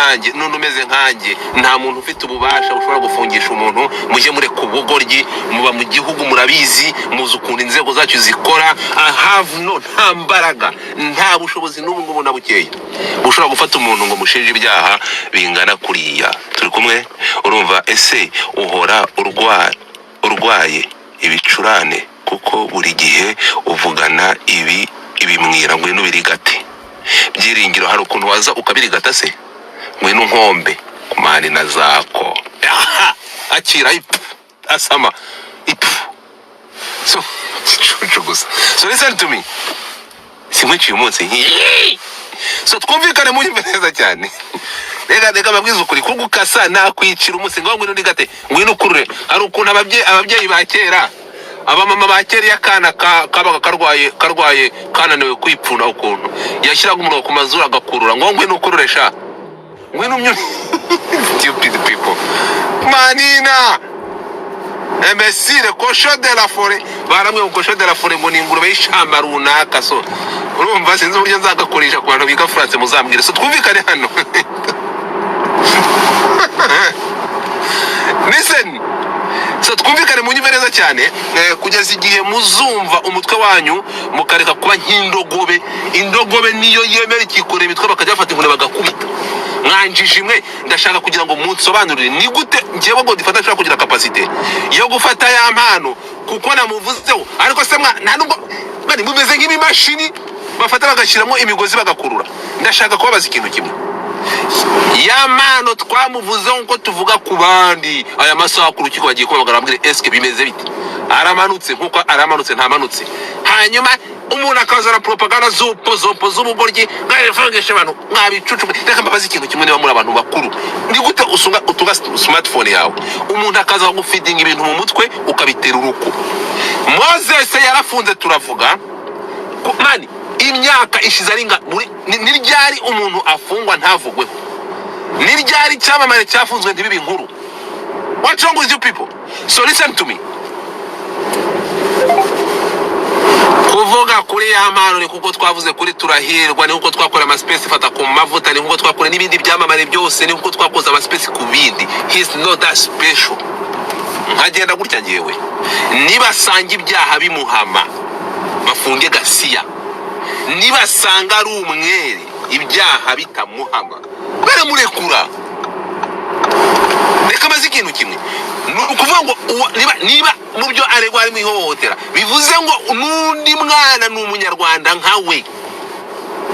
Nanjye n'undi umeze nkanjye, nta muntu ufite ububasha bushobora gufungisha umuntu. Mujye mureka ubugoryi. Muba mu gihugu, murabizi, muzi ukuntu inzego zacu zikora. I have no, nta mbaraga, nta bushobozi n'ubu ngubu na bukeya bushobora gufata umuntu ngo mushinje ibyaha bingana kuriya. Turi kumwe, urumva? Ese uhora urwaye ibicurane? Kuko buri gihe uvugana ibi ibimwira. Ngwino ubirigate, Byiringiro. Hari ukuntu waza ukabirigata se? Ngwino nkombe kumani na zako. Aha! Akira ipfu, asama ipfu. So gicucu gusa. So listen to me, sinkwiciye umunsi. So twumvikane, munyumve neza cyane. Reka mbabwize ukuri, kugukasa nakwicira umunsi. Ngo ngwino urigate, ngwino ukurure. Hari ukuntu ababyeyi ba kera, abamama ba kera, iyo akana kabaga karwaye, kananiwe kwipfuna, ukuntu yashyiraga umuriro ku mazuru agakurura, ngo ngwino ukurure sha, ngwino umyure. Stupid people. Manina imbécile, cochon de la forêt. Baramwe ngo cochon de la forêt, ngo ni ingurube y'ishamba runaka. So urumva, sinzi uburyo nzagakoresha ku bantu biga France, muzambwire. So twumvikane hano. Listen, so twumvikane, munyumve neza cyane. Kugeza igihe muzumva umutwe wanyu mukareka kuba nk'indogobe. Indogobe niyo yemera ikikorera imitwe, bakajya bafata inkoni bagakubita. Mwanjije imwe. Ndashaka kugira ngo munsobanurire ni gute njyewe ngo dufata nshobora kugira capacité yo gufata ya mpano kuko namuvuzeho. Ariko se mwa nta nubwo bari mumeze nk'ibimashini bafata bagashyiramo imigozi bagakurura? Ndashaka kubabaza ikintu kimwe. Ya mpano twamuvuzeho nkuko tuvuga ku bandi, aya masaha ku rukiko bagiye kubahamagara, bambwire esike bimeze bite? Aramanutse nkuko aramanutse, ntamanutse? Hanyuma umuntu akazana propaganda z'upo zopo z'ubugoryi, mwabifungisha abantu, mwabicucu. Reka mbabaze ikintu kimwe. Niba muri abantu bakuru, ni gute usunga utunga smartphone yawe, umuntu akaza kugufidinga ibintu mu mutwe ukabitera uruko? Moses yarafunze, turavuga. Man, imyaka ishize ari ni ryari umuntu afungwa ntavugweho? Ni ryari icyamamare cyafunzwe ntibibe inkuru? What's wrong with you people? So listen to me. Kuvuga kuri ya mpano ni kuko twavuze kuri Turahirwa, ni kuko twakora amaspace fata ku mavuta, ni kuko twakora n'ibindi byamamare byose, ni kuko twakoze amaspace ku bindi. He's not that special. Nkagenda gutya ngewe, nibasanga ibyaha bimuhama bafunge Gasiya, nibasanga ari umwere ibyaha bitamuhama baramurekura. Reka maze ikintu kimwe, ni ukuvuga ngo niba mu byo aregwa harimo ihohotera, bivuze ngo n'undi mwana ni umunyarwanda nka we.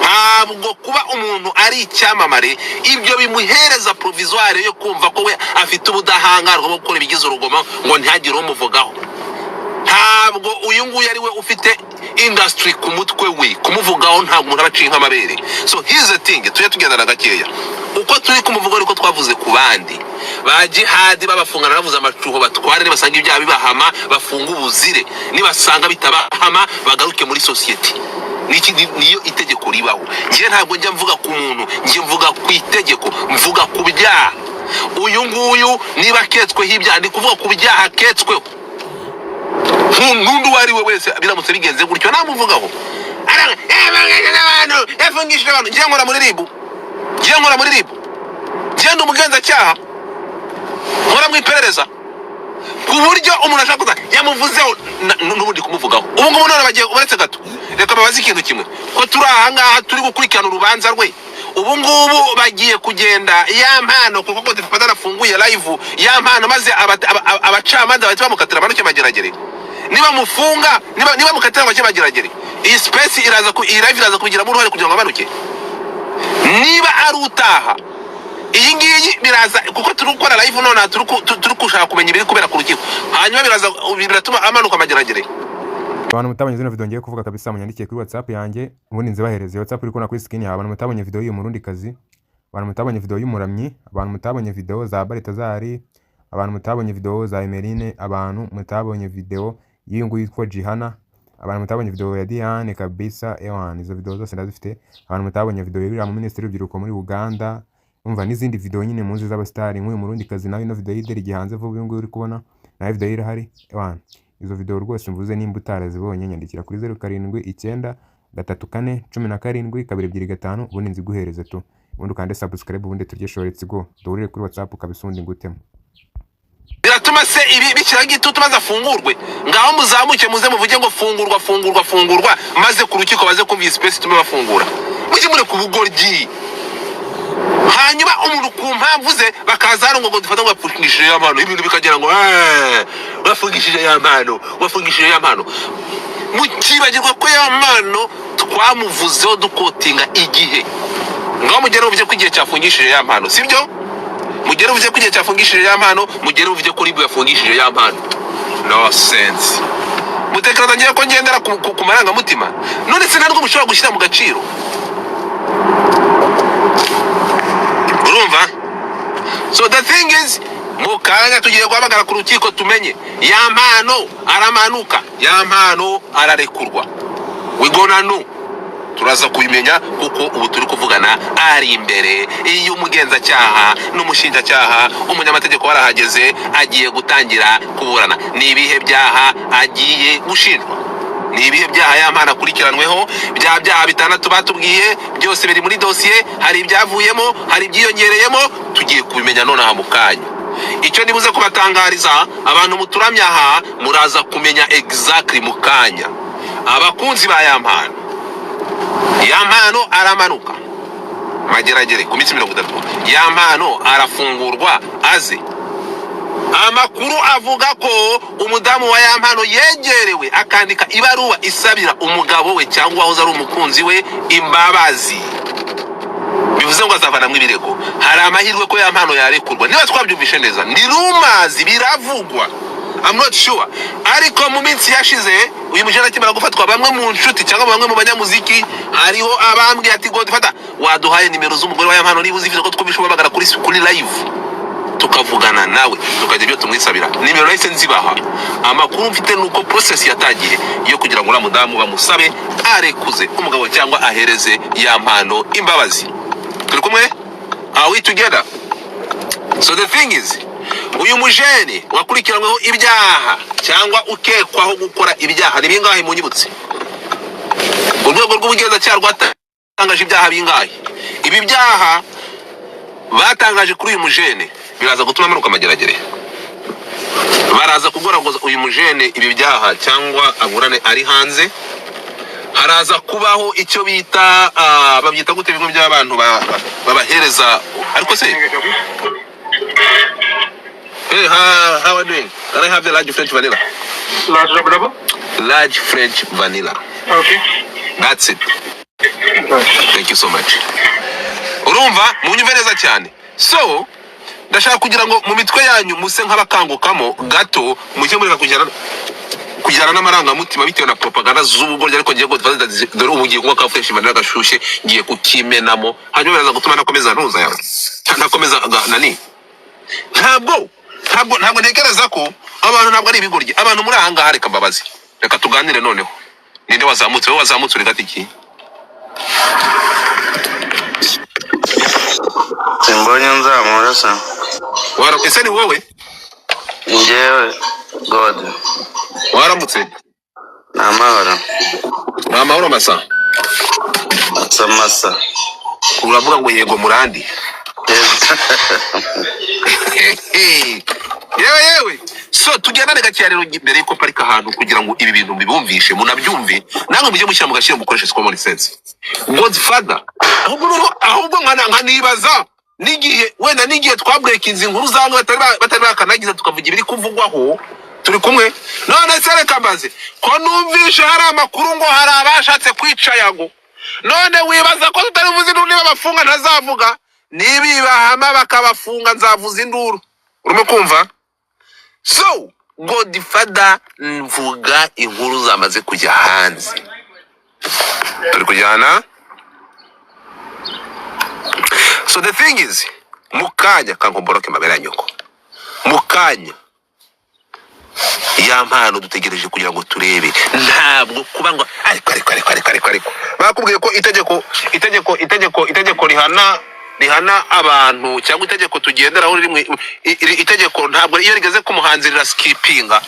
Ntabwo kuba umuntu ari icyamamare ibyo bimuhereza provisoire yo kumva ko we afite ubudahangarwa bwo gukora ibigize urugomo ngo ntihagire umuvugaho. Ntabwo uyu nguyu ari we ufite industry ku mutwe we kumuvugaho, ntabwo umuntu aba aciye nk'amabere. So here's the thing, tujye tugendana gakeya. Uko turi kumuvuga ariko twavuze ku bandi ba Jihadi babafungana, bavuze amacuho batware. Nibasanga ibyaha bibahama bafunga ubuzire, nibasanga bitabahama bagaruke muri sosiyete. Niki niyo itegeko ribaho. Njye ntabwo njya mvuga ku muntu, njye mvuga ku itegeko, mvuga ku byaha. Uyu nguyu niba aketsweho ibyaha, ndi kuvuga ku byaha aketsweho. N'undi uwo ari we wese biramutse bigenze gutyo namuvugaho. Abantu yafungishije abantu. Ngiye nkora muri RIB, ngiye nkora muri RIB, ngiye ndi umugenzacyaha, nkora mu iperereza, ku buryo umuntu ashaka kuza yamuvuzeho n'ubundi kumuvugaho ubu ngubu. None bagiye, uretse gato, reka babaze ikintu kimwe. Ko turi aha ngaha turi gukurikirana urubanza rwe ubu ngubu, bagiye kugenda ya mpano, kuko ngo dufata anafunguye live ya mpano, maze abacamanza bahita bamukatira amanuke mageragere. Niba mufunga, niba mukatira ngo mageragere, iyi space iraza ku iyi live iraza kubigiramo uruhare kugira ngo amanuke. Niba ari utaha, iyi ngiyi biraza, kuko turi gukora live none, turi gushaka kumenya ibiri kubera ku rukiko, hanyuma biraza biratuma amanuka amageragere. Abantu mutabonye zino video ngiye kuvuga kabisa, munyandikiye kuri WhatsApp yanjye, ubundi nzibahereze. WhatsApp uri kubona kuri screen yawe. Abantu mutabonye video y'uyu murundi kazi, abantu mutabonye video y'umuramyi, abantu mutabonye video za Baritazari, abantu mutabonye video za Emeline, abantu mutabonye video y'uyu nguyu yitwa Jihana, abantu mutabonye video ya Diane kabisa, ewan, izo video zose ndazifite. Abantu mutabonye video y'uriya mu minisitiri w'urubyiruko muri Uganda, umva, n'izindi video nyine muzi z'abasitari nk'uyu murundi kazi, nawe ino video y'ideri gihanze vuba, uyu nguyu uri kubona nawe video ye irahari. Ewan, izo video rwose mvuze, nimba utarazibonye, nyandikira kuri 0793417225, ubundi nziguhereze tu. Ubundi ukande subscribe, ubundi turye show. Let's go, duhurire kuri WhatsApp kabisa, ubundi ngutemo. Biratuma se ibi bishyiraho igitutu maze afungurwe? Ngaho muzamuke, muze muvuge ngo fungurwa, fungurwa, fungurwa, maze ku rukiko baze kumva iyi space itume bafungura. Mujye mureka ubugoryi. Hanyuma umuntu ku mpamvu ze bakaza hano ngo dufate ngo bafungishije ya mpano, ibintu bikagera ngo "Wafungishije ya mpano, wafungishije ya mpano." Mukibagirwa ko ya mpano twamuvuzeho dukotinga igihe. Ngaho mugere uvuge ko igihe cyafungishije ya mpano, sibyo? Mugere uvuge ko igihe cyafungishije ya mpano, mugere uvuge ko RIB yafungishije ya mpano. No sense. Mutekereza ngiye ko ngendera ku marangamutima? None se ntabwo mushobora gushyira mu gaciro? Urumva? So the thing is, mu kanya tugiye guhamagara ku rukiko tumenye ya mpano aramanuka, ya mpano ararekurwa. We gonna know, turaza kubimenya, kuko ubu turi kuvugana ari imbere y'umugenzacyaha n'umushinjacyaha. Umunyamategeko warahageze, agiye gutangira kuburana. Ni ibihe byaha agiye gushinjwa? Ni ibihe byaha ya mpano akurikiranweho? Bya byaha bitandatu batubwiye byose biri muri dosiye. Hari ibyavuyemo, hari ibyiyongereyemo, tugiye kubimenya nonaha mu kanya. Icyo nibuze kubatangariza, abantu muturamye aha, muraza kumenya exactly mu kanya. Abakunzi ba ya mpano, ya mpano aramanuka Mageragere ku minsi 30, ya mpano arafungurwa aze. Amakuru avuga ko umudamu wa ya mpano yegerewe akandika ibaruwa isabira umugabo we cyangwa uwahoze ari umukunzi we imbabazi, bivuze ngo azavanamo ibirego. Hari amahirwe ko ya mpano yarekurwa niba twabyumvishe neza. Ni rumazi, biravugwa, I'm not sure. Ariko mu minsi yashize uyu mujene akimara gufatwa, bamwe mu nshuti cyangwa bamwe mu banyamuziki, hariho abambwiye ati: "Godfather, waduhaye nimero z'umugore wa ya mpano niba uzifite, ko twumvishe ubahamagara kuri live, tukavugana nawe, tukagira ibyo tumwisabira." Nimero nahise nzibaha. Amakuru mfite ni uko process yatangiye yo kugira ngo uriya mudamu bamusabe arekuze umugabo cyangwa ahereze ya mpano imbabazi. Turi kumwe? Are we together? So the thing is, uyu mujene wakurikiranyweho ibyaha cyangwa ukekwaho gukora ibyaha ni bingahe? Munyibutse, urwego rw'ubugenzacyaha rwatangaje ibyaha bingahe? Ibi byaha batangaje kuri uyu mujene biraza gutuma amanuka Amageragere? Baraza kugoragoza uyu mujene ibi byaha cyangwa aburane ari hanze? Haraza kubaho icyo bita babyita gute, ibigo by'abantu babahereza? Ariko se, hey, how are you doing? Can I have the large French vanilla? Large double double? Large French vanilla. Okay. That's it. Thank you so much. Urumva, munyumve neza cyane. So ndashaka kugira ngo mu mitwe yanyu muse nk'abakangukamo gato, mujye mureka kujyana n'amarangamutima bitewe na propaganda z'ubugoryi. Ariko ngiye ngo dore ubu ngiye kunywa ka fresh vanilla gashyushye, ngiye kukimenamo, hanyuma biraza gutuma nakomeza ntuza yawe, nakomeza nani. Ntabwo ntekereza ko abantu ntabwo ari ibigoryi. Abantu muri aha ngaha, reka mbabazi, reka tuganire noneho. Ninde wazamutse? Wowe wazamutse uri gati ki? Simbonye nzamura se. Ese ni wowe? Njyewe God. Waramutse. Ni amahoro. Ni amahoro masa. Masa masa. Uravuga ngo yego murandi. Yewe yewe, so tugendane gakeya rero mbere yuko parika ahantu, kugira ngo ibi bintu bibumvishe, munabyumve namwe, mujye mushyira mu gaciro, mukoreshe common sense. Godfather, ahubwo noneho ahubwo nkanibaza n'igihe wenda n'igihe twabreakinze inkuru zamwe batari bakanagiza, tukavuga ibiri kuvugwaho. Turi kumwe? None se reka mbaze, ko numvishe hari amakuru ngo hari abashatse kwica Yago, none wibaza ko tutari buvuze induru? Niba bafunga ntazavuga, nibibahama bakabafunga nzavuza induru. Urimo kumva? So Godfather, mvuga inkuru zamaze kujya hanze. Turi kujyana? So the thing is, mu kanya kankomboroke mabera ya nyoko, mu kanya ya mpano dutegereje kugira ngo turebe. Ntabwo kuba ngo ariko bakubwiye ko itegeko rihana abantu cyangwa itegeko tugenderaho riri mu itegeko, ntabwo iyo rigeze ku muhanzi riraskipinga.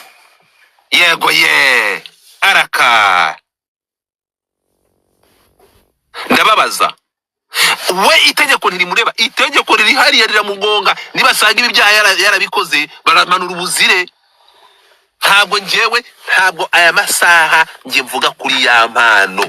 Yego ye, araka ndababaza. We itegeko ntirimureba, itegeko riri hariya riramugonga. Nibasanga ibi byaha yarabikoze, baramanura ubuzire. Ntabwo njyewe, ntabwo aya masaha njye mvuga kuri ya mpano,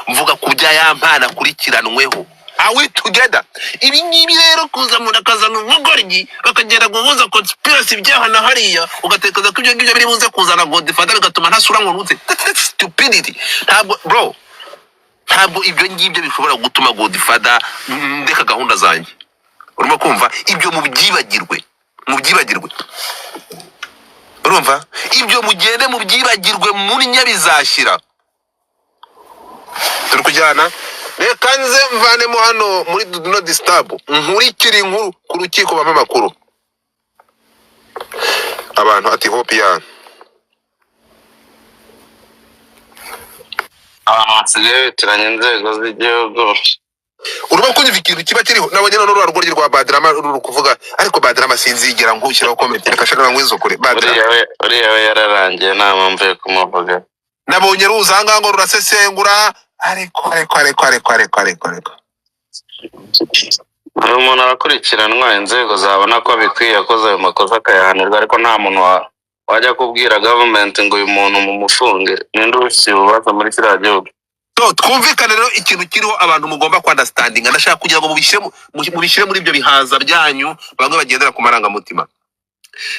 mvuga ku bya ya mpano akurikiranweho. Are we together? Ibi ngibi rero, kuza umuntu akazana ubugoryi, bakagenda guhuza conspiracy, ibyaha na hariya, ugatekereza ko ibyo ngibyo biri buze kuzana Godfather bigatuma ntasura ngo nutse. That's stupidity. Ntabwo, bro, ntabwo ibyo ngibyo bishobora gutuma Godfather ndeka gahunda zanjye. Urimo kumva? Ibyo mubyibagirwe, mubyibagirwe. Urumva? Ibyo mugende mubyibagirwe, murnya bizashyira. Turi kujyana. Reka nze mvanemo hano muri do not disturb, nkurikire inkuru ku rukiko, bampa amakuru abantu ati hope ya Abantu basigaye bitiranya inzego z'igihugu. Urimo kunyumva? Ikintu kiba kiriho, nabonye none ruriya rugoryi rwa Badrama ruri kuvuga, ariko Badrama sinzigera nkushyiraho comment. Reka shaka ngwizo kure Badrama. Uriya we yararangiye, nta mpamvu yo kumuvuga. Nabonye ruza ahangaha ngo rurasesengura, ariko ariko ariko ariko ariko ariko ariko Uyu muntu arakurikiranwa, inzego zabona ko bikwiye, akoze ayo makosa akayahanirwa, ariko nta muntu wajya kubwira gavumenti ngo uyu muntu mumufunge. Ninde ubifitiye ububasha muri kiriya gihugu? So twumvikane rero, ikintu kiriho abantu mugomba kwunderstandinga, ndashaka kugira ngo mubishyire muri ibyo bihaza byanyu bamwe bagendera ku marangamutima.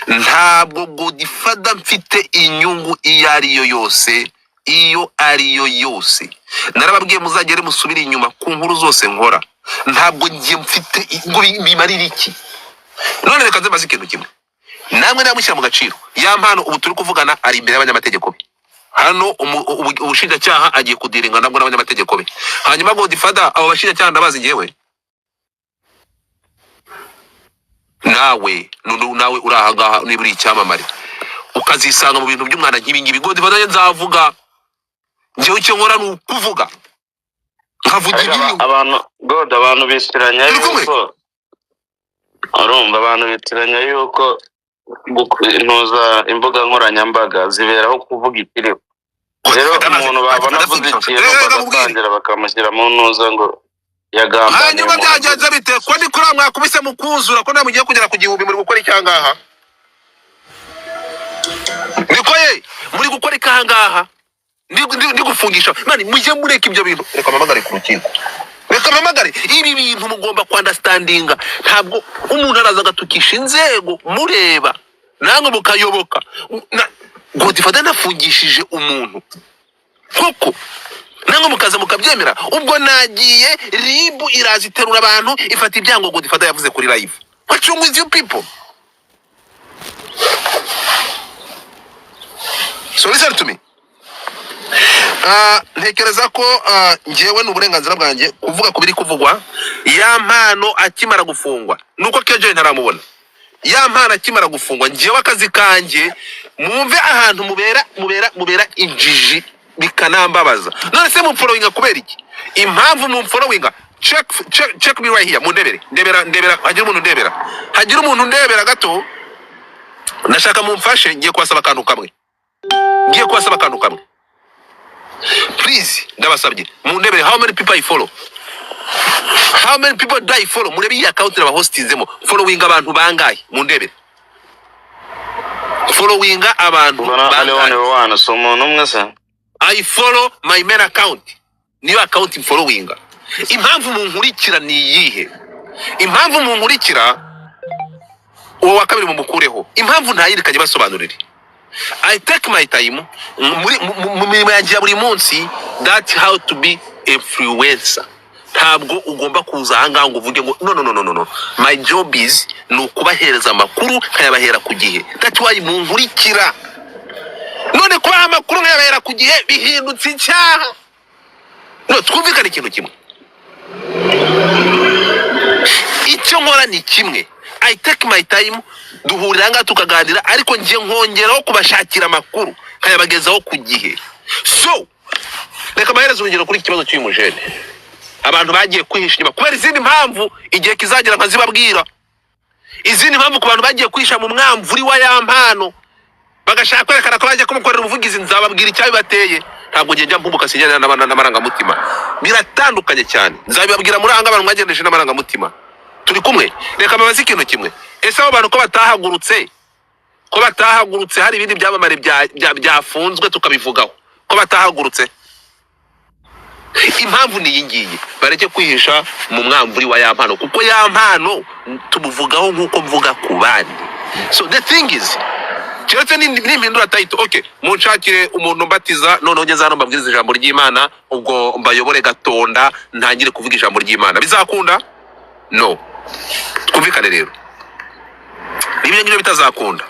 Ntabwo Godfather mfite inyungu iyo ari yo yose, iyo ari yo yose. Narababwiye, muzagere musubire inyuma ku nkuru zose nkora. Ntabwo njye mfite ngo bimarire iki. None reka nze mbaze ikintu kimwe, namwe namushyira mu gaciro. Ya mpano ubu turi kuvugana ari imbere y'abanyamategeko be hano, ubushinjacyaha agiye kudealinga nabwo n'abanyamategeko be. Hanyuma Godfather, abo bashinjacyaha ndabazi njyewe, nawe nawe uri ahangaha, niba uri icyamamare ukazisanga mu bintu by'umwana nk'ibi ngibi, Godfather njye nzavuga. Njyewe icyo nkora ni ukuvuga, nkavuga Ariko ibiriho. Abantu, God, abantu bitiranya Turi kumwe. yuko, urumva, abantu bitiranya yuko intuza imbuga nkoranyambaga ziberaho kuvuga ikiriho. Rero Godfather umuntu babona avuze ikintu Reka nkubwire. bagatangira bakamushyira mu ntuza ngo yagambaniye Hanyuma umuntu. Byagenze bite ko ni kuri mwakubise mu kuzura, ko nta mugiye kugera ku 1000? Muri gukora icyangaha, niko ye muri gukora ikahangaha, ndi gufungisha man. Mujye mureka ibyo bintu. Reka mpamagare ku rukiko, reka mpamagare. Ibi bintu mugomba kwunderstandinga. Ntabwo umuntu araza agatukisha inzego mureba, namwe mukayoboka. Godfather nafungishije umuntu koko, namwe mukaza mukabyemera. Ubwo nagiye, RIB iraza iterura abantu, ifata ibyango Godfather yavuze kuri live. What's wrong with you people? So listen to me. Ntekereza ko njyewe ni uburenganzira bwanjye kuvuga ku biri kuvugwa. Ya mpano akimara gufungwa, nuko kejo ntaramubona. Ya mpano akimara gufungwa, njyewe akazi kanjye, mwumve ahantu mubera injiji bikanambabaza. None se mumfollowinga kubera iki? Impamvu mumfollowinga, check, check, check me right here, mundebere, ndebera, ndebera, hagira umuntu ndebera, hagira umuntu ndebera gato. Ndashaka mumfashe, ngiye kubasaba akantu kamwe, ngiye kubasaba akantu kamwe. Please, ndabasabye mundebere how many people I follow, how many people do I follow. Murebe iyi account nabahostinzemo, following abantu bangahe? Mundebere followinga abantu Ubona ari bangahe? one one, si umuntu umwe se? I follow my main account, niyo account followinga. Impamvu munkurikira ni iyihe? Impamvu munkurikira, uwo wa kabiri mumukureho. Impamvu ntayirikanye, basobanurire. I take my time muri mu mirimo yanjye ya buri munsi. That's how to be influencer. Ntabwo ugomba kuza ahangaha ngo uvuge ngo no, no, no, no, no, no. My job is ni ukubahereza amakuru nkayabahera ku gihe. That's why munkurikira. None kubaha amakuru nkayabahera ku gihe bihindutse icyaha? No, twumvikane ikintu kimwe, icyo nkora ni kimwe. I take my time, duhurira ahangaha tukaganira, ariko njye nkongeraho kubashakira amakuru nkayabagezaho ku gihe. So reka mbahereze urugero kuri iki kibazo cy'uyu mujene. Abantu bagiye kwihisha inyuma kubera izindi mpamvu, igihe kizagera nkazibabwira izindi mpamvu. Ku bantu bagiye kwihisha mu mwamvuri wa ya mpano, bagashaka kwerekana ko bagiye kumukorera ubuvugizi, nzababwira icyabibateye. Ntabwo njya mpubuka, sinjyana n'amarangamutima, biratandukanye cyane. Nzabibabwira muri aha abantu mwagendeje n'amarangamutima. Turi kumwe? Reka mbabaze ikintu kimwe: ese abo bantu ko batahagurutse, hari ibindi byamamare byafunzwe tukabivugaho, ko batahagurutse? Impamvu ni iyi ngiyi: bareke kwihisha mu mwamvuri wa Ya Mpano, kuko Ya Mpano tumuvugaho nk'uko mvuga ku bandi. So the thing is, keretse nimpindura title, okay, munshakire umuntu mbatiza, noneho ngeze hano mbabwiriza ijambo ry'Imana, ubwo mbayobore gatonda, ntangire kuvuga ijambo ry'Imana, bizakunda? No twumvikane rero, niba ibyo ngibyo bitazakunda,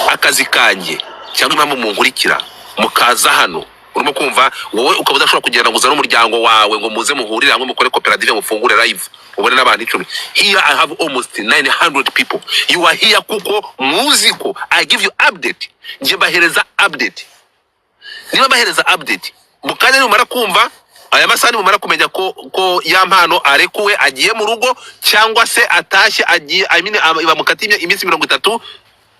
akazi kanjye cyangwa impamvu munkurikira mukaza hano, urimo kumva, wowe ukaba udashobora kugenda ngo uzane umuryango wawe ngo muze muhurire hamwe, mukore koperative, mufungure live, ubone n'abantu 10. Here I have almost 900 people. You are here kuko muzi ko I give you update. Njye mbahereza update. Niba mbahereza update mu kanya, nimumara kumva aya masaha, nimumara kumenya ko Ya Mpano arekuwe, agiye mu rugo, cyangwa se atashye agiye, I mean, bamukatiye iminsi 30,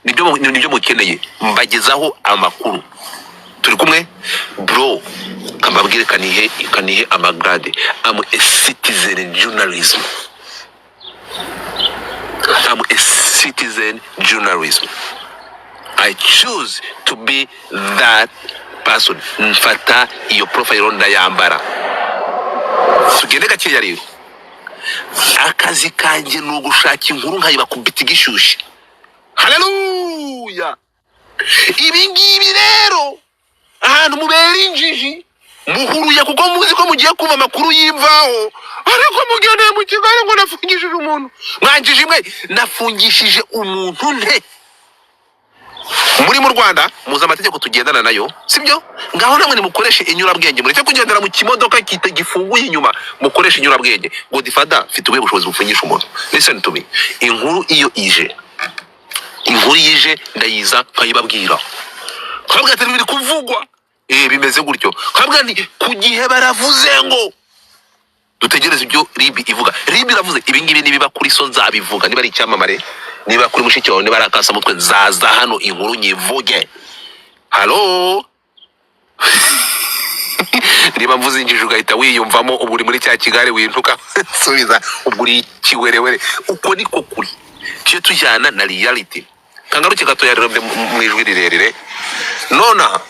nibyo mukeneye, mbagezaho amakuru. Turi kumwe, bro? Kambabwire, kanihe amagrade. I'm a citizen journalism, I'm a citizen journalism. I choose to be that person. Mfata iyo profile ndayambara. Tugende gakeya rero. Akazi kanjye ni ugushaka inkuru nkayibakubita igishyushye. Haleluya! Ibi ngibi rero, ahantu mubera injiji, muhuruye kuko muzi ko mugiye kumva amakuru y'imvaho, ariko mugendeye mu kigali ngo nafungishije umuntu. Mwanjiji mwe, nafungishije umuntu nte? Muri mu Rwanda muzi amategeko tugendana nayo, sibyo? Ngaho namwe nimukoreshe inyurabwenge, mureke kugendera mu kimodoka gifunguye inyuma, mukoreshe inyurabwenge. Godfather, mfite ubuhe bushobozi bufungisha umuntu? Listen to me. Inkuru iyo ije, inkuru yije, ndayiza nkayibabwira, nkabwira ati biri kuvugwa, bimeze gutyo, nkabwira nti ku gihe baravuze ngo dutegereze ibyo RIB ivuga. RIB iravuze ibi ngibi, nibiba kuri so nzabivuga, niba ari icyamamare, niba kuri mushiki wawe, niba ari akasamutwe, nzaza hano inkuru nyivuge. Halo, niba mvuze injiji ugahita wiyumvamo, ubu uri muri cya kigare wintuka nsubiza, ubwo uri ikiwerewere. Uko niko kuri, tujye tujyana na reality. Kangaruke gatoya rero mve mu ijwi rirerire nonaha.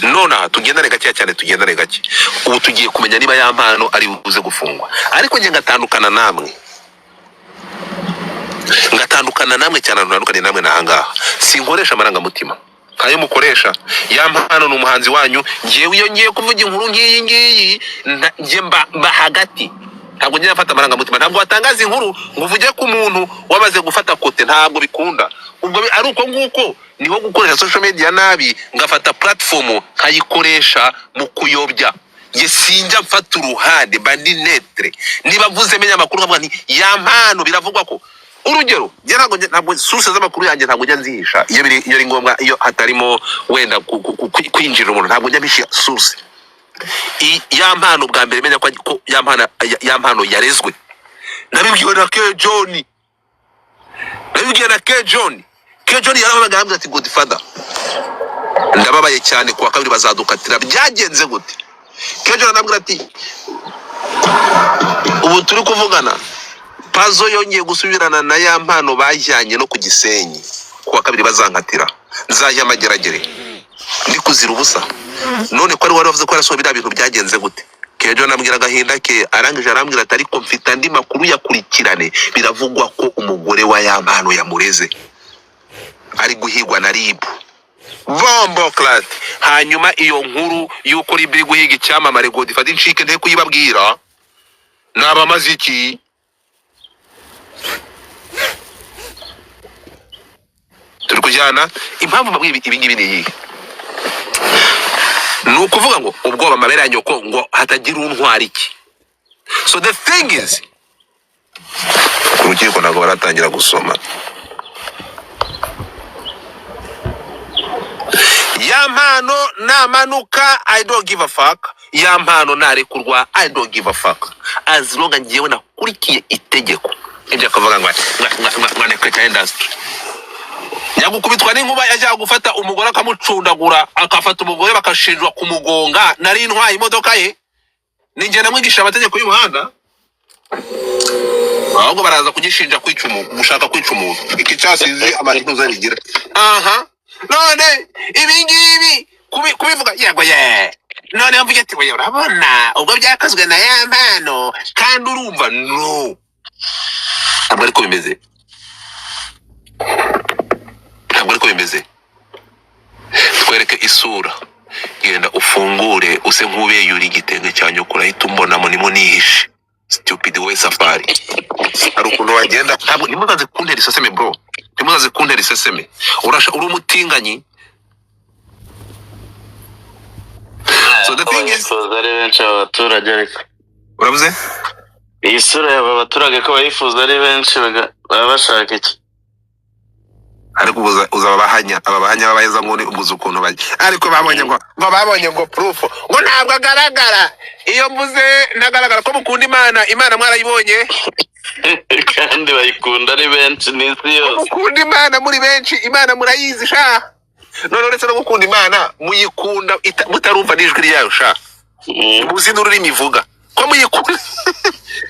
Nonaha tugendane gakeya cyane, tugendane gake. Ubu tugiye kumenya niba Ya Mpano ari buze gufungwa, ariko njye ngatandukana namwe, ngatandukana namwe cyane. Ahantu ntandukaniye namwe ni ahangaha: sinkoresha amarangamutima nkayo mukoresha. Ya Mpano ni umuhanzi wanyu. Ngewe iyo ngiye kuvuga inkuru nk'iyi ngiyi, njye mba hagati, ntabwo njya mfata amarangamutima. Ntabwo watangaza inkuru ngo uvuge ku muntu wamaze gufata kote, ntabwo bikunda. Ubwo ari uko nguko niho gukoresha social media nabi, ngafata platform nkayikoresha mu kuyobya. Njye sinjya mfata uruhande, mba ndi neutre. Niba mvuze menya amakuru, nkavuga nti Ya Mpano biravugwa ko, urugero, njye ntabwo source z'amakuru yanjye ntabwo njya nzihisha. Iyo ari ngombwa, iyo hatarimo wenda kwinjira umuntu, ntabwo njya mpisha source. Ya Mpano, bwa mbere menya ko Ya Mpano yarezwe, nabibwiwe na K John, nabibwiwe na K John. K John yarababaga, arambwira ati: "Godfather, ndababaye cyane, kuwa kabiri bazadukatira." Byagenze gute? K John arambwira ati: "Ubu turi kuvugana, Pazo yongeye gusubirana na Ya Mpano, bajyanye no ku Gisenyi, kuwa kabiri bazankatira, nzajya Amageragere ndi kuzira ubusa." None ko ari wari wavuze ko yarasohoye biriya bintu, byagenze gute? Kejo nambwira agahinda ke, arangije arambwira ati: "Ariko mfite andi makuru, yakurikirane, biravugwa ko umugore wa Ya Mpano yamureze, ari guhigwa na RIB." Bombo clat! Hanyuma iyo nkuru y'uko RIB iri guhiga icyamamare, Godfather incike nte kuyibabwira, nabamaze iki? Turi kujyana? Impamvu mbabwiye ibi ngibi ni iyihe? Ni ukuvuga ngo ubwoba amabere ya nyoko ngo hatagira untwara iki. So the thing is, ku rukiko ntabwo baratangira gusoma. Ya Mpano namanuka, I don't give a fuck. Ya Mpano narekurwa, I don't give a fuck, as long as njyewe nakurikiye itegeko. Ibyo akavuga ngo ngo industry. Nyagukubitwa n'inkuba yajyaga gufata umugore akamucundagura, akafata umugore bakashinjwa kumugonga. Nari ntwaye imodoka ye, ninjye namwigisha amategeko y'umuhanda. Ahubwo baraza kugishinja kwica umuntu, gushaka kwica umuntu. Iki cyasize amahirwe bigira aha. None ibi ngibi kubivuga, yego ye. None mvuge ati: "Oya, urabona ubwo byakozwe na ya mpano." Kandi urumva, no, ntabwo ariko bimeze, ntabwo ariko bimeze. Twereke isura, genda ufungure use nk'ubeyura igitenge cya nyoko, urahita umbonamo, nimo nihishe. Stupid we, safari hari ukuntu wagenda. Ntabwo, ntimuzaze kuntera iseseme, bro, ntimuzaze kuntera iseseme. Urasha uri umutinganyi. So the thing is, Bayifuza ari benshi aba baturage, ariko urabuze. Iyi sura y'aba baturage ko bayifuza ari benshi, baba bashaka iki? Ariko uzaba bahanya, aba bahanya b'abaheza nguni, ubuze ukuntu bajya. Ariko babonye ngo babonye ngo proof ngo ntabwo agaragara. Iyo mvuze ntagaragara ko mukunda Imana, Imana mwarayibonye. Kandi bayikunda ari benshi n'isi yose. Mukunda Imana muri benshi, Imana murayizi sha. None uretse no gukunda Imana, muyikunda mutarumva n'ijwi ryayo sha. Muzi n'ururimi ivuga ko muyikunda.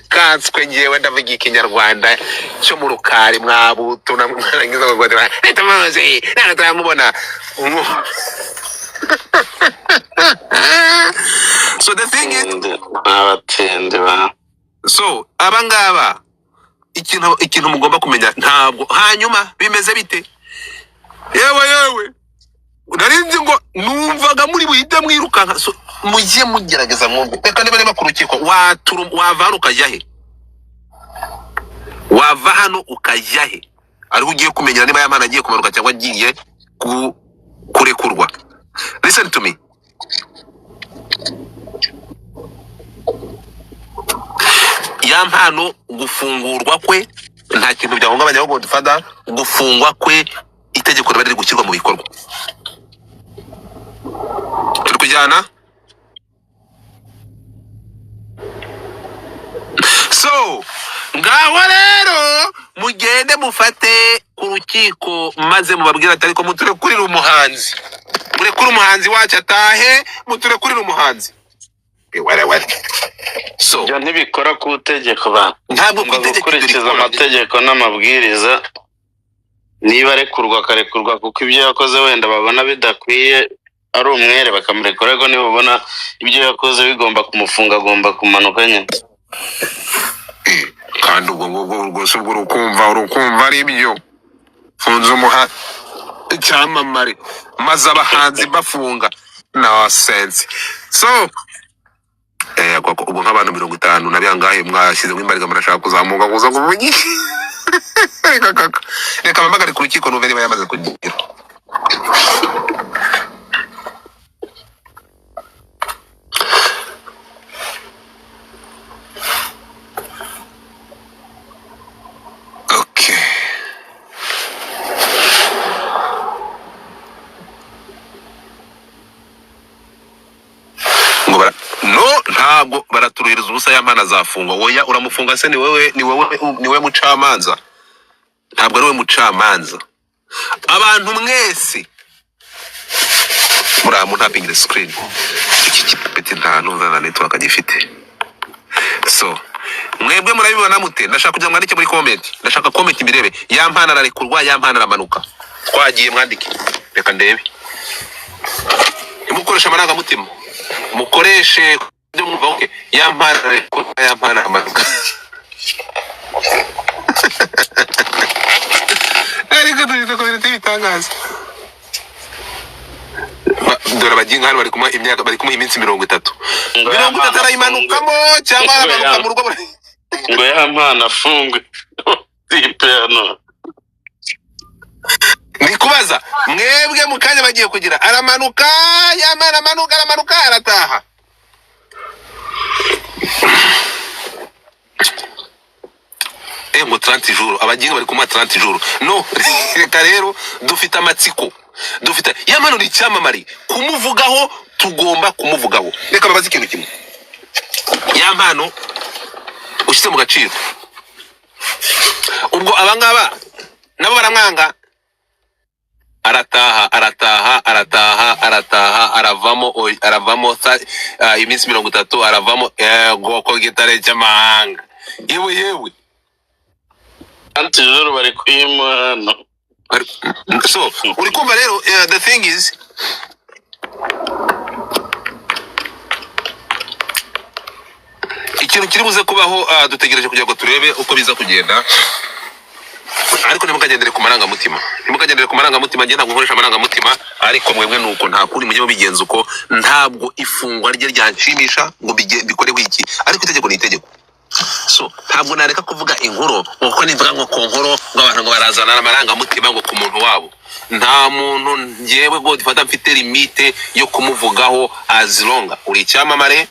Kanswe ngewe ndavuga Ikinyarwanda cyo mu rukari, mwabutu na mwarangiza ngo leta muzi ntabwo turamubona. So the thing is, Abatindi ba so abangaba, ikintu mugomba kumenya, ntabwo. Hanyuma bimeze bite? Yewe yewe, nari nzi ngo numvaga muri buhite mwirukanka. So mujye mugerageza mwumve. Reka niba ku rukiko wava hano ukajya he? Wava hano ukajya he? Ariho ugiye kumenya niba Yamana agiye kumanuka cyangwa agiye kurekurwa. Listen to me. Ya mpano gufungurwa kwe nta kintu byahungabanya, ahubwo Godfather, gufungwa kwe itegeko riba riri gushyirwa mu bikorwa. Turi kujyana. So ngaho rero mugende mufate ku rukiko, maze mubabwire ati: "Ariko muturekurire umuhanzi, murekure umuhanzi wacu atahe, muturekurire umuhanzi." Were were, so Ibyo ntibikora ku itegeko ba ntabwo ku Ugomba itegeko ibyo gukurikiza rikora. amategeko n'amabwiriza. Niba arekurwa akarekurwa kuko ibyo yakoze wenda babona bidakwiye, ari umwere, bakamurekura. Ariko niba babona ibyo yakoze bigomba kumufunga, agomba kumanuka nyine. Kandi ubwo ngubwo rwose, ubwo urukumva ari byo funze umuha icyamamare, maze abahanzi bafunga, no sense. So ubwo nk'abantu 50 na bangahe mwashyizemo imbaraga, murashaka kuzamuka kuza kuvuga. Reka kaka, reka mpamagare ku rukiko numve niba yamaze kugira. Okay, ngo bara no, ntabwo baraturuhiriza ubusa. Yampano azafungwa. Oya, uramufunga se? Ni wowe mucamanza? Ntabwo ari we mucamanza. Abantu mwese muri mu ntapingire screen, iki gipeti nta ntuza na network gifite. So mwebwe murabibona mute? Ndashaka kugira ngo mwandike muri comment, ndashaka comment mbirebe. Yampano ararekurwa, Yampano aramanuka? Twagiye, mwandike, reka ndebe. Ntimukoreshe amarangamutima, mukoreshe ibyo mwumva. Okay, Yampano ararekurwa, Yampano aramanuka? Ariko dufite komite y'ibitangaza. Dore abaginga hano bari kumuha imyaka, bari kumuha iminsi 30. Ngo 30 Yampano arayimanukamo cyangwa Ngo aramanuka mu rugo? Ngo Yampano afungwe tipe hano. Ndi kubaza mwebwe, mu kanya bagiye kugira, aramanuka Yamana, amanuka, aramanuka, arataha? Ngo 30 jours, abaginga bari kumuha 30 jours. No, reka rero, dufite amatsiko, dufite Yamano ni icyamamare, kumuvugaho tugomba kumuvugaho. Reka babaze ikintu kimwe: Yampano ushyize mu gaciro, ubwo abangaba nabo baramwanga? Arataha, arataha, arataha, arataha, aravamo, aravamo iminsi 30 aravamo. Goko gitare cy'amahanga, yewe yewe. Anti rero bari kuyimuha hano. So uri kumva rero, the thing is, ikintu kiri buze kubaho, dutegereje kugira ngo turebe uko biza kugenda, ariko ntimukagendere ku marangamutima, ntimukagendere ku marangamutima. Njye ntabwo nkoresha amarangamutima, ariko mwebwe nuko nta kundi mujye mubigenza uko. Ntabwo ifungwa rye ryanshimisha ngo bikoreho iki, ariko itegeko ni itegeko. So ntabwo nareka kuvuga inkuru, kuko nivuga ngo ku nkuru ngo abantu ngo barazana amarangamutima ngo ku muntu wabo. Nta muntu njyewe Godfather mfite limite yo kumuvugaho. As long uri icyamamare,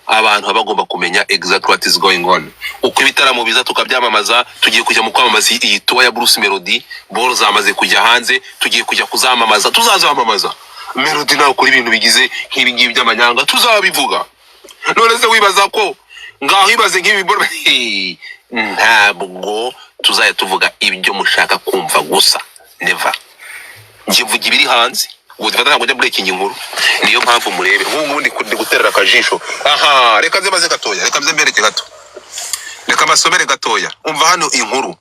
abantu baba bagomba kumenya exactly what is going on. Uko ibitaramo biza tukabyamamaza, tugiye kujya mu kwamamaza iyi tour ya Bruce Melody, ball zamaze kujya hanze, tugiye kujya kuzamamaza, tuzazamamaza. Melody nawe ukora ibintu bigize nk'ibi ngibi by'amanyanga, tuzabivuga. None se wibaza ko ngaho ibaze nk'ibi ntabwo tuzajya tuvuga ibyo mushaka kumva gusa? Never. Njye mvuga ibiri hanze. Godfather ntabwo njya breaking inkuru. Niyo mpamvu murebe nk'ubu ngubu ndi guterera akajisho aha. Reka nze maze gatoya, reka nze mbereke gato, reka mbasomere gatoya. Umva hano inkuru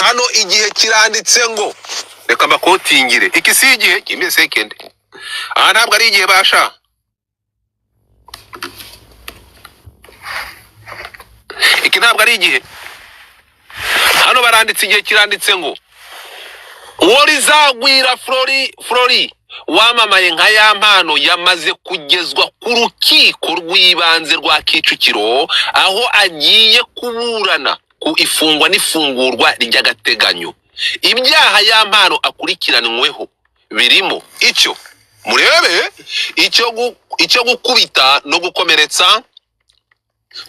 hano, igihe kiranditse ngo, reka mbakotingire, iki si igihe, give me a second. Aha ntabwo ari igihe basha, iki ntabwo ari igihe. Hano baranditse, igihe kiranditse ngo uwo rizagwira Flori, Flori wamamaye nka ya mpano, yamaze kugezwa ku rukiko rw'ibanze rwa Kicukiro, aho agiye kuburana ku ifungwa n'ifungurwa ry'agateganyo. Ibyaha ya mpano akurikiranweho birimo icyo murebe, icyo gukubita no gukomeretsa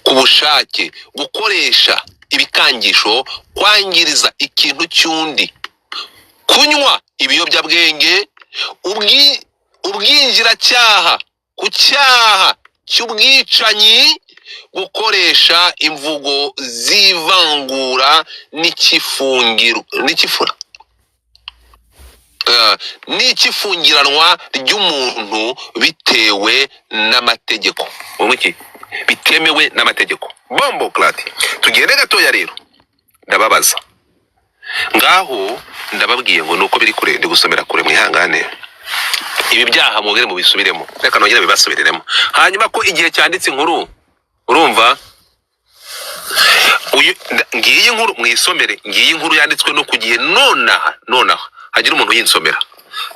ku bushake, gukoresha ibikangisho, kwangiriza ikintu cy'undi, kunywa ibiyobyabwenge, ubwinjiracyaha ku cyaha cy'ubwicanyi, gukoresha imvugo z'ivangura n'ikifungiro n'ikifura n'ikifungiranwa ry'umuntu bitewe n'amategeko. Wowe iki bitemewe n'amategeko. Bombo clad, tugende gatoya rero. Ndababaza ngaho, ndababwiye ngo nuko biri kure, ndi gusomera kure, mwihangane. Ibi byaha mwongere mubisubiremo, reka nongere bibasubiriremo. Hanyuma ko igihe cyanditse inkuru, urumva uyu ngiyi inkuru mwisomere, ngiyi inkuru yanditswe no ku gihe nonaha nonaha, hagira umuntu uyinsomera.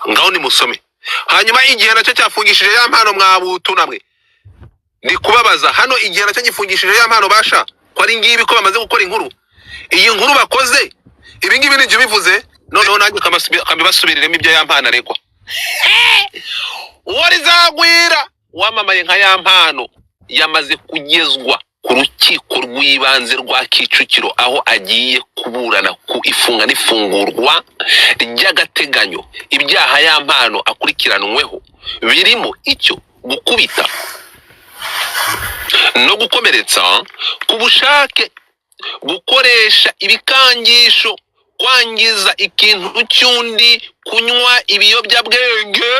Ngaho nimusome. Hanyuma igihe nacyo cyafungishije ya mpano, mwabutu namwe ndi kubabaza hano, igihe nacyo gifungishije ya mpano basha, ko ari ngibi, ko bamaze gukora inkuru. Iyi nkuru bakoze, ibi ngibi nibyo bivuze. Noneho nanjye kamibasubiriremo ibyo ya mpano aregwa. Uwo rizagwira wamamaye nka ya mpano yamaze kugezwa ku rukiko rw'ibanze rwa Kicukiro, aho agiye kuburana ku ifunga n'ifungurwa ry'agateganyo. Ibyaha ya mpano akurikiranweho birimo icyo gukubita no gukomeretsa ku bushake, gukoresha ibikangisho, kwangiza ikintu cy'undi, kunywa ibiyobyabwenge,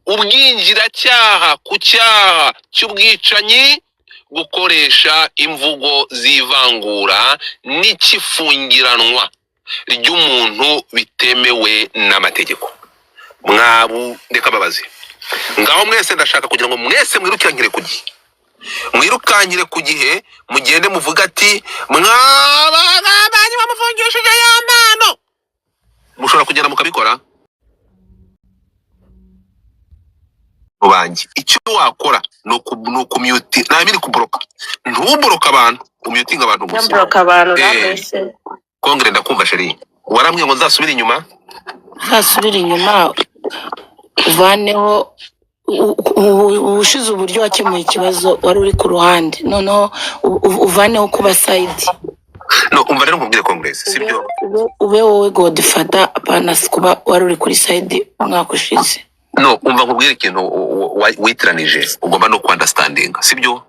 ubwinjiracyaha ku cyaha cy'ubwicanyi, gukoresha imvugo z'ivangura n'ikifungiranwa ry'umuntu bitemewe n'amategeko. Mwabu reka mbabaze ngaho mwese, ndashaka kugira ngo mwese mwirukankire ku gihe, mwirukankire ku gihe, mugende muvuga ati mwabagambanye bamufungishije ya mpano. Mushobora kugenda mukabikora banjye. Icyo wakora ni ukumute, nta bindi kuboroka, ntuboroka abantu, umyutinga abantu gusa. Nyamboroka abantu namwese. Kongere ndakumva chérie, warambwiye ngo nzasubire inyuma. Uzasubire inyuma uvaneho ubushize uburyo wakemuye ikibazo wari uri ku ruhande, noneho uvaneho kuba side. No umva rero nkubwire, kongresi, sibyo? Ube wowe Godfather, apana kuba wari uri kuri side umwaka ushize. No umva nkubwire ikintu witiranije, ugomba no ku understandinga, sibyo?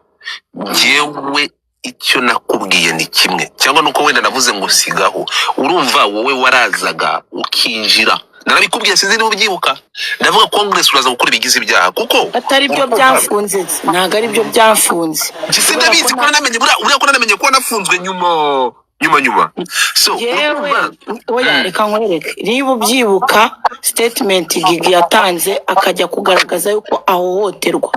Njyewe Icyo nakubwiye ni kimwe, cyangwa nuko wenda navuze ngo sigaho. Urumva, wowe warazaga ukinjira, narabikubwiye, sinzi niba ubyibuka. Ndavuga Congress, uraza gukora ibigize ibyaha kuko Atari byo urumva byamfunze, ntabwo ari byo byamfunze. Njye Kubera ko sindabizi ko nta namenye buriya ko namenye ko nafunzwe nyuma nyuma nyuma, so yewe urumva. Oya, reka nkwereke. Niba ubyibuka, statement Gigi yatanze akajya kugaragaza yuko ahohoterwa,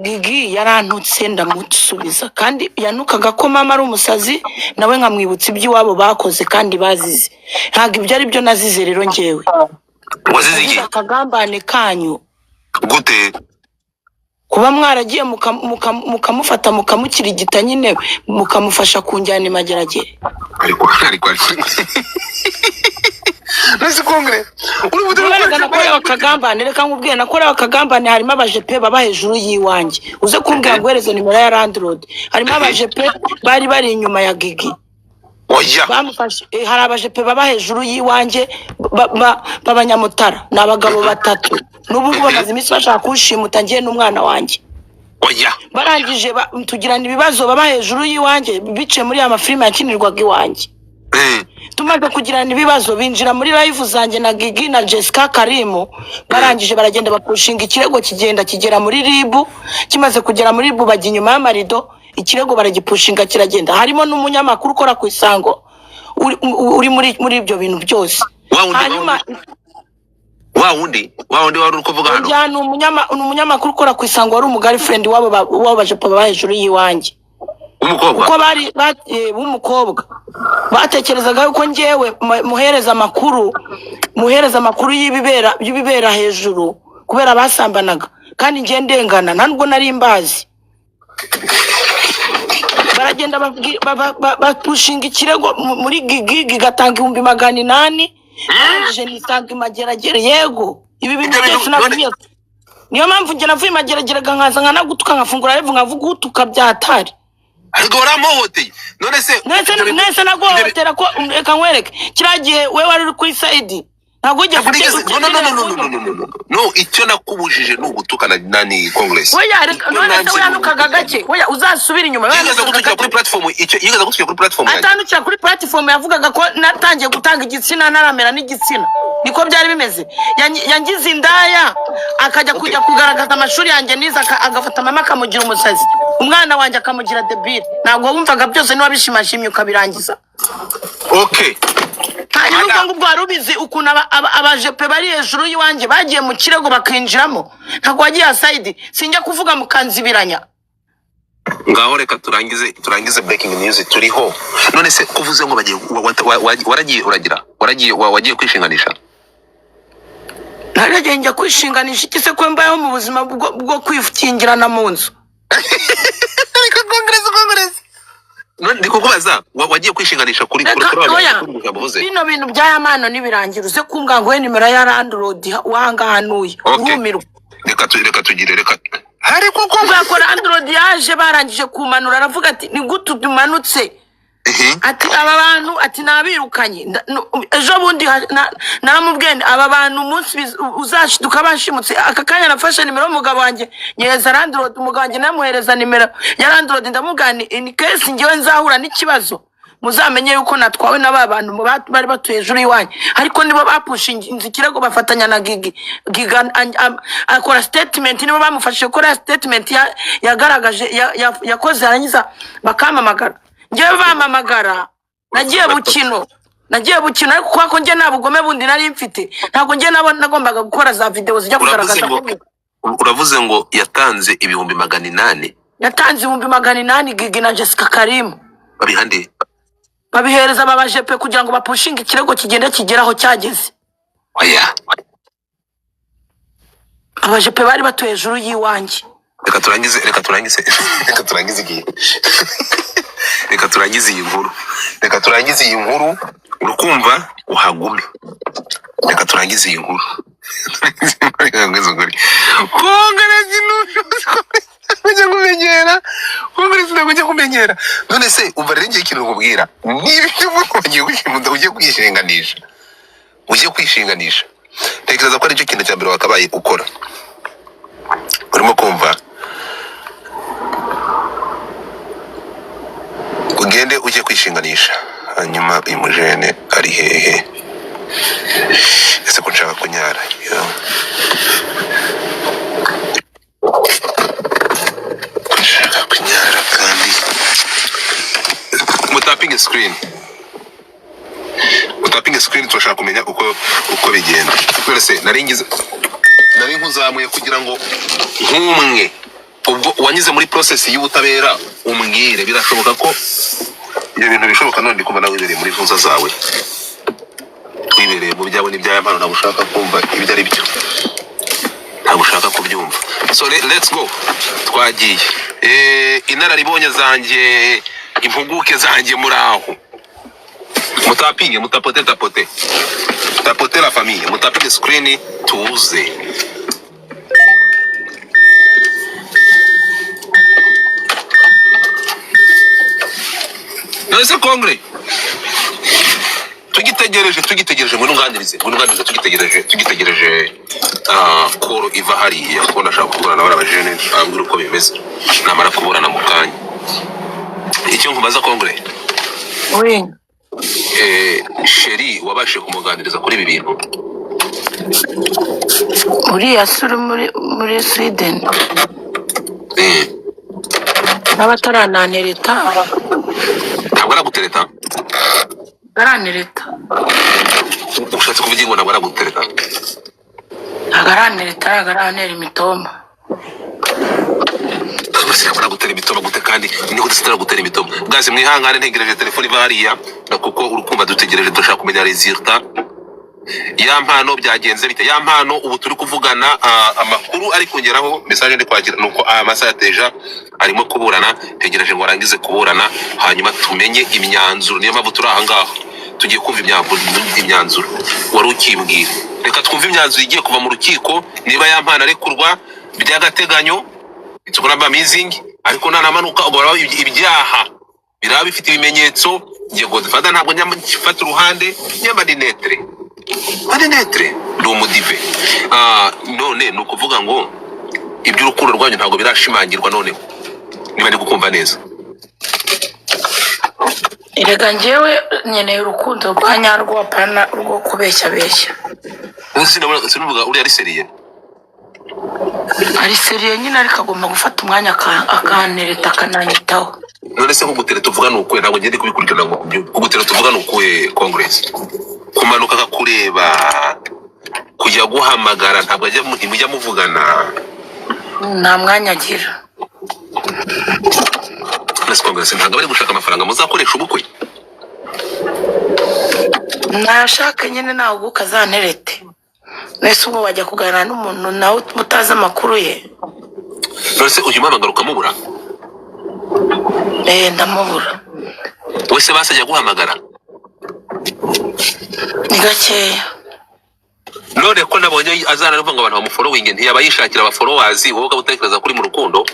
Gigi yarantutse ndamusubiza, kandi yanukaga ko mama ari umusazi, nawe nkamwibutsa iby'iwabo bakoze kandi bazize. Ntabwo ibyo ari byo nazize rero njyewe. Wazize iki? Nazize akagambane kanyu. Gute? Kuba mwaragiye mukamufata, mukamukirigita nyine, mukamufasha kunjyana imageragere. Ariko nasi Kongere uri Kubera nakorewe akagambane, reka nkubwire, nakorewe akagambane. Harimo abajepe baba hejuru y'iwanjye, uze kumbwira ngo uhereze nimero ya landlord. Harimo abajepe bari bari inyuma ya Gigi. Oya. Bamufashe. Hari abajepe baba hejuru y'iwanjye b'abanyamutara, ni abagabo batatu. N'ubu ngubu bamaze iminsi bashaka kunshimuta njye n'umwana wanjye. Oya. Barangije tugirana ibibazo, baba hejuru y'iwanjye, biciye muri ya mafilime yakinirwaga iwanjye. Tumaze kugirana ibibazo, binjira muri live zanjye na Gigi na Jessica Karimu. Barangije baragenda bapushinga ikirego, kigenda kigera muri RIB. Kimaze kugera muri RIB, bajya inyuma y'amarido, ikirego baragipushinga kiragenda. Harimo n'umunyamakuru ukora ku Isango uri muri ibyo bintu byose. Wa wundi? Hanyuma Wa wundi wari uri kuvuga hano? Oya, ni umunyamakuru ukora ku Isango wari umugirlfriend wabo bajepo baba hejuru y'iwanjye. Umukobwa? Kuko bari b'umukobwa batekerezaga yuko njyewe muhereza amakuru y'ibibera hejuru kubera basambanaga, kandi njye ndengana, nta nubwo nari mbazi. Baragenda bapushinga ikirego muri Gigi, igatanga 800,000. Barangije nisanga imageragere. Yego, ibi bintu Ibyo bintu byose nabwiye, niyo mpamvu njye navuye imageragere nkaza nkanagutuka, nkafungura live nkavuga utuka byatari. Ariko waramuhohoteye none se? Nese Ibyo bintu nese naguhohotera ko? Reka nkwereke, kiriya gihe we wari uri kuri side, ntabwo wigeze Ntabwo nigeze. No, no, no, no, no, no, ukeneye. no, no, no, no, icyo nakubujije ni ugutukana nani, Congress. Oya, reka. Icyo None se nanze we ni yanukaga ugutukana. gake. Oya, uzasubira inyuma, we Yigeze yanukaga gutukira kuri gake. platform, icyo yigeze gutukira kuri platform yanjye? Atandukira kuri platform, yavugaga ko natangiye gutanga igitsina ntaramera n'igitsina. Niko byari bimeze. Yangize indaya, akajya kujya kugaragaza amashuri yanjye nize, agafata mama akamugira umusazi, umwana wanjye akamugira debile. Ntabwo wumvaga byose? Niwabishimashimye ukabirangiza. Okay. Hanyuma Ana ubwo ngubwo wari ubizi ukuntu abajepe bari hejuru y'iwanjye bagiye mu kirego bakinjiramo. Ntabwo wagiye aside, sinjya kuvuga mukanzibiranya. Ngaho reka turangize breaking news turiho. None se kuvuze ngo bagiye waragiye uragira waragiye wagiye kwishinganisha? Naragiye njya kwishinganisha iki se, ko mbayeho mu buzima bwo kwikingirana mu nzu? Ariko Congress, none ndi kukubaza, wagiye kwishinganisha kuri Reka kuri oya. kuri ijambo uvuze? Bino bintu by'aya mano nibirangira, uze kumbwira ngo we nimero ya landlord wahangaha ntuye. Okay. Urumirwa. Reka tugire, reka ariko ko Kubera ko landlord yaje barangije kumanura, aravuga ati: "Ni gute umanutse?" Ati: "Aba bantu," ati, "nabirukanye." Ejo bundi naramubwiye nti: "Aba bantu umunsi uzashiduka bashimutse." Aka kanya nafashe nimero y'umugabo wanjye nyereza landlord. Umugabo wanjye namuhereza nimero ya landlord, ndamubwira nti: "In case ngewe nzahura n'ikibazo, muzamenye yuko natwawe na ba bantu bari batuye hejuru y'iwanyu." Ariko nibo bapushinze ikirego, bafatanya na Gigi. Giga akora statement, nibo bamufashije gukora statement yagaragaje yakoze. Yarangiza bakampamagara. Ngewe bampamagara, nagiye bukino, nagiye bukino. Ariko kubera ko njye nta bugome bundi nari mfite, ntabwo njye nabo nagombaga gukora za videwo zijya Uravuze kugaragaza ngo ko uravuze ngo yatanze 800,000? Yatanze 800,000, Gigi na Jessica Karimu. Babihande? Babihereza abajepe kugira ngo bapushinge ikirego kigende kigere aho cyageze. Oya. Abajepe bari batuye hejuru y'iwanjye. Reka turangize, reka turangize igihe, reka turangize iyi nkuru, reka turangize iyi nkuru. Urukumva uhagume, reka turangize iyi nkuru. Congress ujya kumenyera, Congress ntabwo ujya kumenyera. None se umva rero, ngiye ikintu nkubwira: niba ibyo uvuga ugiye kwishinga, ugiye kwishinganisha, ugiye kwishinganisha, tekereza ko aricyo kintu cya mbere wakabaye ukora. Urimo kumva? Kwishinganisha. Hanyuma uyu mujene ari hehe ese, ko nshaka kunyara? Yo. Nshaka kunyara kandi mutapinge screen, mutapinge screen, turashaka kumenya uko bigenda. Kubera se nari ngize, nari nkuzamuye kugira ngo nk'umwe ubwo wanyuze muri process y'ubutabera umbwire, birashoboka ko ibyo bintu bishoboka? None ndi kumva nawe wibereye muri ntuza zawe, wibereye mu byawe n'ibya mpano, ntabwo ushaka kumva ibyo ari byo, ntabwo ushaka kubyumva. So let's go, twagiye. Inararibonye zanjye, impuguke zanjye, muraho? Mutapinge, mutapote, tapote, tapote la famille, mutapinge screen tuze. None kongre tugitegereje, tugitegereje, ngwino unganirize, ngwino unganirize, tugitegereje, tugitegereje koro iva hariya, kuko ndashaka kuvugana na bariya bajene ambwira uko bimeze namara kuburana mu kanya. Icyo nkubaza, kongre, We. Chéri wabashije kumuganiriza kuri ibi bintu? Uriya se uri muri Sweden? N'abataranantereta. Ntabwo aragutereta? Arantereta. Ushatse kuvuga ngo ntabwo aragutereta? Ntabwo arantereta, ntabwo arantera imitoma. Ntabwo ntabwo aragutera imitoma gute? Kandi ni gute gutera imitoma? Bwaze mwihangane, ntegereje telefone iva hariya, kuko urukumva dutegereje, dushaka kumenya résultat ya mpano. Byagenze bite ya mpano? Ubu turi kuvugana, amakuru ari kongeraho message ndi kwakira nuko aya masaha ya teja arimo kuburana. Ntegereje ngo arangize kuburana, hanyuma tumenye imyanzuro. Niyo mpamvu turi aha ngaha, tugiye kumva imyanzuro. Wari ukimbwira, reka twumve imyanzuro igiye kuva mu rukiko, niba ya mpano arekurwa by'agateganyo, it's gonna be amazing. Ariko nanamanuka ubwo baraba ibyaha biraba bifite ibimenyetso. Ngiye Godfather, ntabwo njya mfata uruhande, nyamba ni neutre, ari neutre, ndi umudive. None ni ukuvuga ngo iby'urukundo rwanyu ntabwo birashimangirwa noneho, niba ndi kukumva neza? Erega njyewe nkeneye urukundo rwa nyarwo, apana urwo kubeshyabeshya. Ubu sinavuga uriya ari sérieux. Ari sérieux nyine, ariko agomba gufata umwanya akantereta, akananyitaho. None se kugutera tuvuga ni ukuhe? Ntabwo ngende kubikurikirana ngo mbyumve. Kugutera tuvuga ni ukuhe, congress? Kumanuka akakureba, kujya guhamagara, ntabwo ajya ntimujya muvugana? Nta mwanya agira. None se congress, ntabwo bari gushaka amafaranga muzakoresha ubukwe? Nayashaka nyine, ntabwo ukazanterete. Mbese ubwo wajya kuganira n'umuntu nawe utazi amakuru ye? None se uyu muhamagara ukamubura? Eh, ndamubura. Wese basajya guhamagara? Ni gakeya. None ko nabonye azana avuga ngo abantu bamufollowinge, ntiyaba yishakira abafollowers, wowe ukaba utekereza kuri mu rukundo?